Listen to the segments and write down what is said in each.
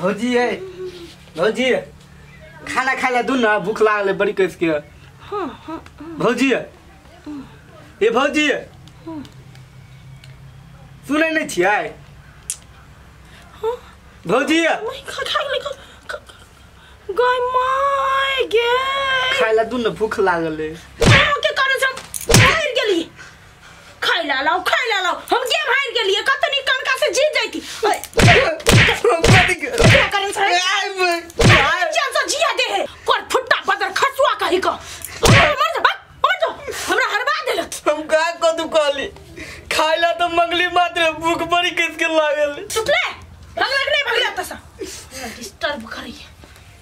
भौजी है भौजी खाना खाए ला दू ना, भूख लागल बड़ी कस के। हां हां भौजी ए भौजी सुनै नहीं छियै? हां भौजी नहीं खा खा ले गय my गे खाए ला दू ना, भूख लागल है। के कारण से हम हार गेली। खाए ला लाओ खाए ला लाओ, हम के हार गेलिए कतनी कनका से जी जाती। क्या करें सर? चल से जिया दे है कर फुट्टा बदर खसुआ कही को मर जा भाग मर जा, हमरा हरबा देलक। हम का कदू कहली खाए ला तो मंगली मात्र, भूख बड़ी कस के लागल। सुतले भगलक नहीं भगला तसा डिस्टर्ब करिए।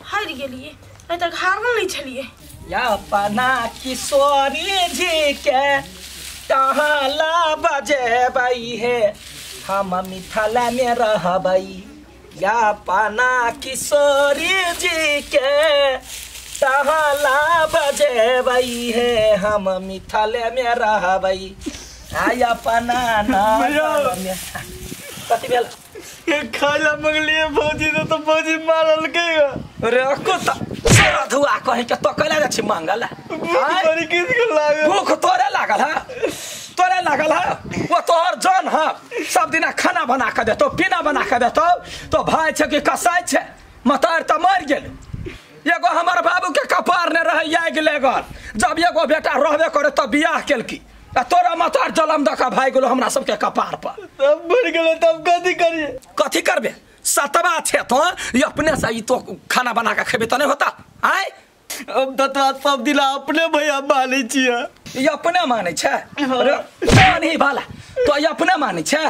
हार गेलिए नहीं तक हारल नहीं छलिए। या अपना किशोरी जी के टहला बजेबई है, हम मिथिला में रहबई। या अपना किशोरी जी के टहला बजेबई है, हम मिथिला में रहबई। आई अपना ना कथी भेल? खाए ला मंगली भौजी तो भौजी मारल के। रे कुत्ता सारा धुआ कहि के तो कैला जा छी मंगल। बड़ी किस के लागल? भूख तोरे लागल है, तोरे लागल है। वो तोहर जन है, सब दिना खाना बना के देतो पीना बना के देतो। तो भाई छे कि कसाई छे, मतार त मर गेल। एगो हमर बाबू के कपार ने रहे आगि लागल, जब एगो बेटा रहबे करे तब बियाह केलकी। आ तोरा मतार जलम दका भाई गेलो हमरा सबके कपार पर। तब मर गेलो तब कथी करिए? कथी करबे? सतबा छे तो ये अपने से ई तो खाना बना के खेबे त नहीं होता। आय अब ततवा सब दिला अपने भैया मानै छियै। ये अपने मानै छे? अरे नहीं भाला तो ये अपने मानै छे।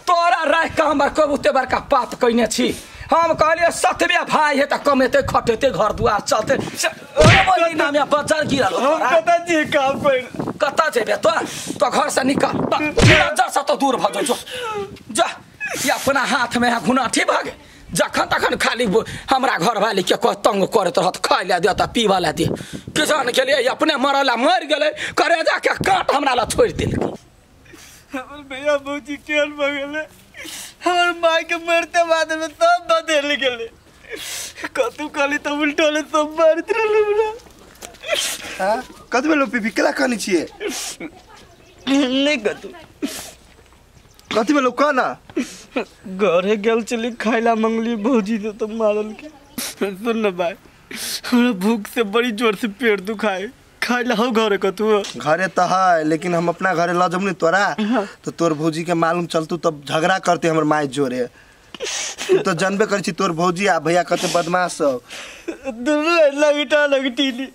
तोरा राख के हमर कबूते बड़का पात कइने छी। हम कहलिए सतबे भाई है त कमेते खटेते घर दुआर चलते। महीना में बजार गिरल। हम कत जी काम कर कत जेबे तो? तो घर से निकल, नजर से तो दूर भ जो जा। ये अपना हाथ में है घुनाठी भागे, जखन तखन खाली हमरा घर वाली के कह तंग करैत रहत, खाय ला दे त पीवा ला दे। किसान के लिए अपने मरला मर गेलै, करेजा के काट हमरा ला छोड़ देलकै। हमर भैया भौजी केहन भऽ गेलै? हमर माय के मरते बाद में सब बदल गेलै। कतू कहली त उल्टोले सब मारैत रहलै हमरा। हां कथी भेलो पीपी? केला कहने छियै? नहीं कतू कथी भेलो कह ना। घरे गेल चली खाइला मंगली भौजी तो मारल के। सुन न भाई, हमरा भूख से बड़ी जोर से पेट दुखाए, खाइला हो घरे कतू? घरे त है, लेकिन हम अपना घरे ल जब नहीं तोरा तो तोर भौजी के मालूम चलतू तब झगड़ा करते हमर माय जोरे। तू तो जानबे करै छी तोर भौजी आ भैया कते बदमाश सब। दुनू लगटा लगटीली।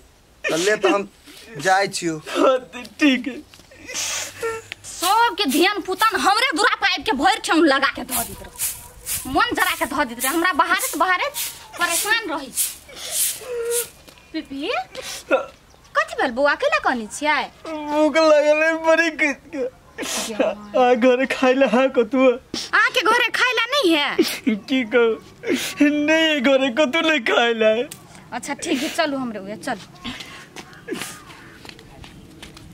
ले तो हम जाय छियो। ठीक है। सबके ध्यान पुतन हमरे दुरा पाइप के भर ठेउन लगा के धऽ दैत रहे, मन जरा के धऽ दैत रहे। हमरा बहारत बहारत परेशान रही। पीपी कथी भेल बौआ? केला कहने छियै? भूख लागल है बड़ी कस के। आ घरे खाइला है कतू? अहाँ के घरे खाइला नहीं है? की कहू, नहीं घरे कतू नहीं खाइला है। अच्छा ठीक है, चलू हमरे उहे चलू।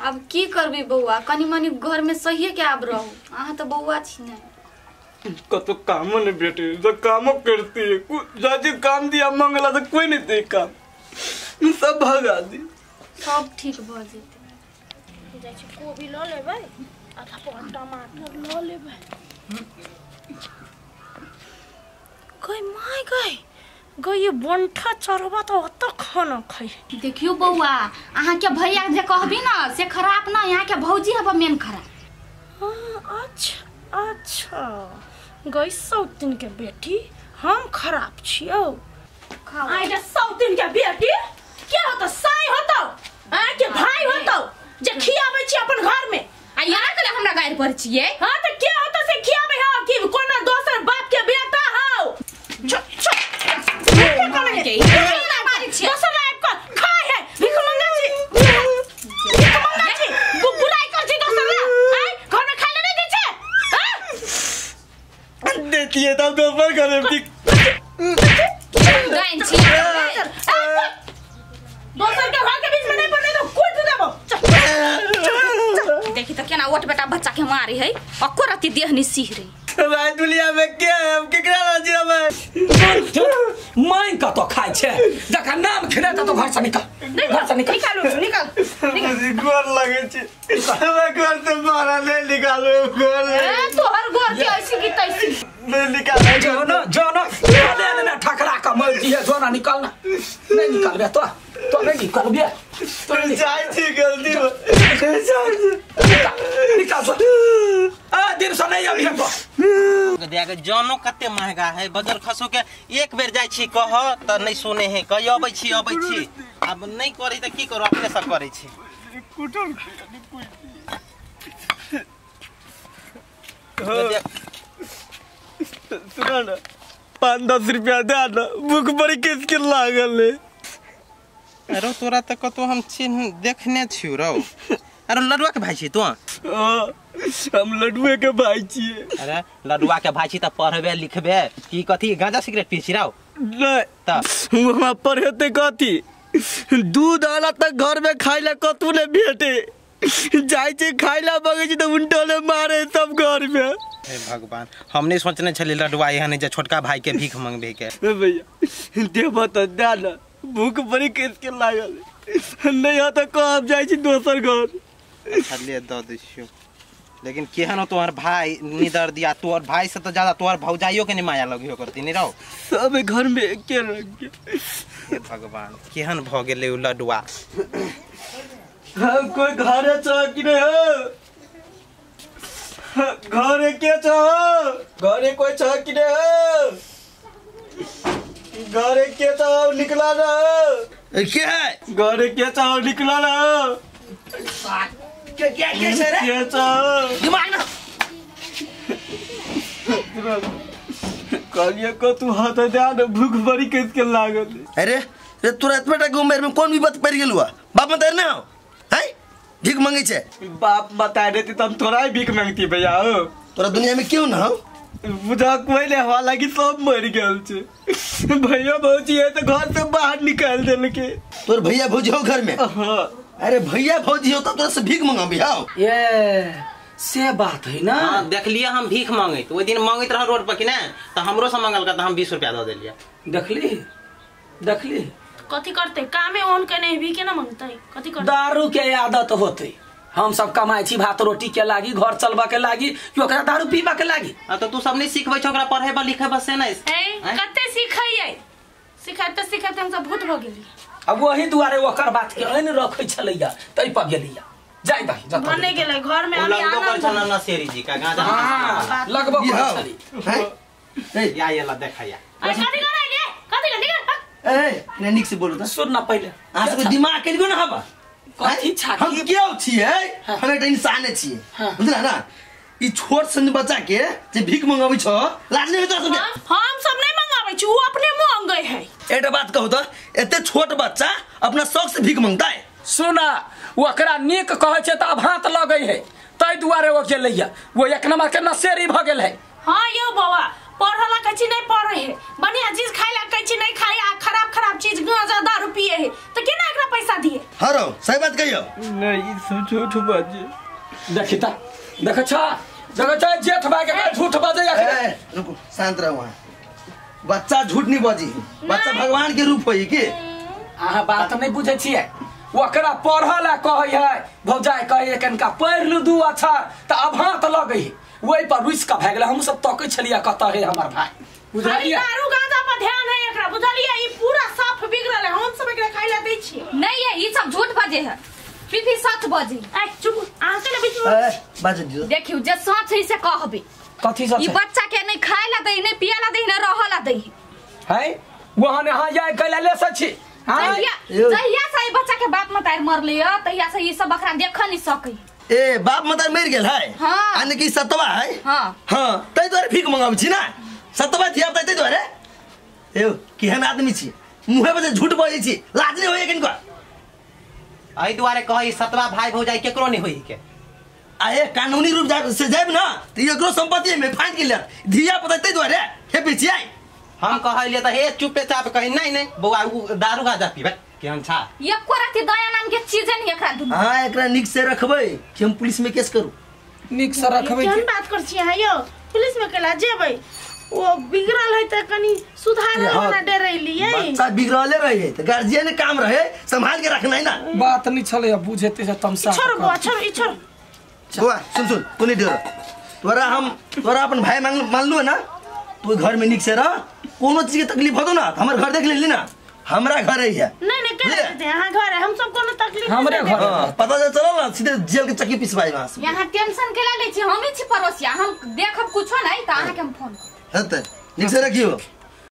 अब की करबी बौआ, कनी मनी घर में सहिए के आब रहू। अहाँ तो बौआ छी ने। कतो कामो नहीं बेटे, तो कामो करती है। जाजे काम दिया मंगला तो कोई नहीं दे काम, सब भगा दी। सब ठीक भ जेतै। जाइ छी कोबी ल लेबै, आधा पाव टमाटर ल लेबै। गई my गई गई ये बंठा चरबा तो ओत खाना खाई। देखियो बौआ, अहाँ के भैया जे कहबी ना से खराब ना, यहाँ के भौजी हब मेन खराब। हां अच्छा अच्छा, गई सौतिन के बेटी हम खराब छियो। आई के सौतिन के बेटी के होतो? साई होतो, आ के भाई होतो जे खियाबै छी अपन घर में। आ यहाँ के हमरा गारि पर छियै? हां त के होतो से खियाबै हो कि कोनो दोसर बाप के बेटा हो? छ छ के कोन है? दोसर बाप को खाय है भीख मंगा छी, भीख मंगा छी, बुराई कर छी दोसर ला। आई घर में खाय ले नहीं दै छै? हां देती है तब दोसर घर में गाइन छी। दोसर के घर के बीच में नहीं पड़ने तो कूद देबो। देखी त केना ओट बेटा बच्चा के मारी है, अको रति देह नि सिहरे। तो भाई दुनिया में क्या है हम केकरा राजी हम मांग का तो खाय छे जखन नाम खिले त तो घर से निकल घर से निकल निकालू निकल मुझे गोर लगे छे हमरा घर से बाहर नहीं निकालो गोर ए तोहर गोर के ऐसी की तैसी नहीं निकालो जो ना जो ना ले ना ठकरा का मर दिए जो ना निकलना नहीं निकलबे तो तो नहीं निकलबे तो जाय छी गलती जाय छी निकाल आ दिन से नहीं अभी तो देख जानो कते महंगा है बजर खसो के एक बेर जाय छी कह त नहीं सुने है कह अबै छी अब नहीं करै त की करू अपने सब करै छी सुना ना 5-10 रुपया दे ना भूख बड़ी किसके लागल है। अरे तोरा त कतो हम चिन्ह देखने छियौ रौ। अरे लडुआ के भाई छी तू? हम लडुए के भाई छिए। अरे लडुआ के भाई छी त पढ़बे लिखबे की कथी गांजा सिगरेट पी छी रौ? नहीं त हमरा पढ़ेते कथी दूध आला तक घर में खाइला कतू ने भेटे जाय छी खाइला बगे छी त उल्टोले मारे सब घर में। हे भगवान हम नहीं सोचने छली लडुआ एहन जे छोटका भाई के भीख मंगबे के। भैया देबो त दे ना भूख बड़ी किसके लागल नहीं हो तो कब जाय छी दोसर घर। अच्छा ले the they छियो लेकिन केहन हो तोहर भाई निदर दिया तोहर भाई से तो ज्यादा तोहर भौजाइयो के नहीं माया लगियो करती नहीं रहो सब घर में एके रंग के। हे भगवान केहन भ गेलै उ लडुआ। हम कोई घर छ कि नहीं हो घर के छ घरे कोई छ कि नहीं हो घरे के छ निकला ना के है घरे के छ निकला ना के के के छ रे के छ दिमाग ना कहलिए को तू हाथ दे ना भूख बड़ी किसके लागल। अरे रे तोरा एतबे टा उम्र में कोन विपत पड़ गेलु बाप मत ने हो हैं भीख मांगे छे बाप बता देती त हम थोड़ा ही भीख मांगती भैया हो तोरा दुनिया में क्यों ना हो बुझा कोई नहीं हवा लगी सब मर गेल छे भैया भौजी है तो घर से बाहर निकाल देलके। तोर भैया भौजी हो घर में? हां। अरे भैया भौजी हो तब तोरा से भीख मांगबी हो ये से बात है ना। हां देखलिए हम भीख मांगैत ओइ दिन मांगैत रह रोड पर कि ना त हमरो से मांगल का त हम 20 रुपया the देलिए। देखली देखली कथी करते कामे ओन के नहीं भी के ना मांगते कथी करते दारू के आदत होते हम सब कमाई छी भात रोटी के लागी घर चलबा के लागी कि ओकरा दारू पीबा के लागी। आ त तू सब नहीं सिखबै छ ओकरा पढ़े बा लिखे बा से नहीं ए कते सिखैयै सिखाते सिखाते हम सब भूत भ गेली। अब वही दुआरे ओकर बात के ऐन रखै छलैया तै पर गेलिया जाय दही जत मने गेलै घर में अभी आनंद लगबो कर छल ना शेरी जी का गांजा लगबो कर छली हैं ए या ये ला देखैया। अरे कथी करै ले कथी निकल ए ने निक से बोलू त सुन ना पहिले अहाँ सबके दिमाग के ना हबा कथी छा हम क्यों छियै हम एकटा इंसान छियै बुझला ना ई छोट सन बच्चा के जे भीख मंगाबै छ लाज नहीं होत सबके। हम सब नहीं मंगाबै छी उ अपने मांगे है। एकटा बात कहू त एते छोट बच्चा अपना शौक से भीख मांगता है। सुना ओकरा नीक कहै छै त आभात लगै है तै दुआरे ओ गेलैया वो एक नंबर के नशेरी भ गेल है। हां यो बाबा पढ़ला कहै छी नहीं पढ़े है बढ़िया चीज खाइला कहै छी नहीं खाए आ खराब खराब चीज गांजा दारू पिए है त केना एकरा पैसा दिए? हां रो सही बात कहियो नहीं ई सब झूठ बाजे। देखी त देखै छ देखै छ जेठ भाई के झूठ बाजे। ए रुको शांत रहो वहां बच्चा झूठ नहीं बाजी बच्चा भगवान के रूप होई के अहाँ बात नहीं बुझै छियै ओकरा पढ़ला कहै है भौजाई कहै कनका पढ़ लू दू अक्षर त अभात लगै है वही पर रुस का भाग गेलै हम सब तकै छलियै कत है हमर भाई बुझलियै। दारू गांजा पर ध्यान है एकरा बुझलियै ई पूरा साफ बिगड़ल है हम सब एकरा खाइला दै छियै नहीं है ई सब झूठ बाजे है फिर सच बाजे। ए चुप अहाँ के बीच में ए बाजे दियो देखियो जे सच है से कहबे कथी सच ई बच्चा के नहीं खाइला दै नहीं पियाला दै नहीं रहला दै है वहां ने हां जाय कैला ले सची जहिया से ई बच्चा के बाप मतार मरले तहिया से ई सब अखरा देख नहीं सकै। ए बाप मतार मर गेल है हां आने की सतवा है हां हां तै दुआरे भीख मंगाबै छी ना सतवा थिया तै दुआरे ए केहन आदमी छी मुहे पर झूठ बजै छी लाज नहीं होय किनको एहि दुआरे कहै सतवा भाई भौजाई केकरो नहीं होई के आए कानूनी रूप से जाब ना त एकरो संपत्ति में फाइन के लेत धिया पुता तै दुआरे हे पिछियाई हम कहलिए त हे चुपे चाप कहि नहीं नहीं बौआ उ दारू गांजा पीबे केहन छा एको राति दया नाम के चीज नहीं एकरा दुनु। हां एकरा निक से रखबै कि हम पुलिस में केस करू निक से रखबै केहन बात कर छी अहाँ यो पुलिस में केला जेबै ओ बिगड़ल है त कनी सुधारल वाला डरैलियै बच्चा बिगड़ले रहे त गार्जियन के काम रहे संभाल के रखना है ना बात नहीं छले अब बुझेते से तमसा छोड़ बुआ छोड़ ई छोड़ बुआ सुन सुन तू नहीं डर तोरा हम तोरा अपन भाई मान लू ना तू घर में निक से रह कोनो चीज के तकलीफ होतो ना हमर घर देख लेली ना हमरा घर है नहीं नहीं के रहते हां घर है हम सब कोनो तकलीफ हमरे घर पता चल ना सीधे जेल के चक्की पिसवाई वहां से यहां टेंशन केला ले छी हम ही छी पड़ोसिया हम देखब कुछो नहीं त अहाँ के हम फोन हेते निक से रखियो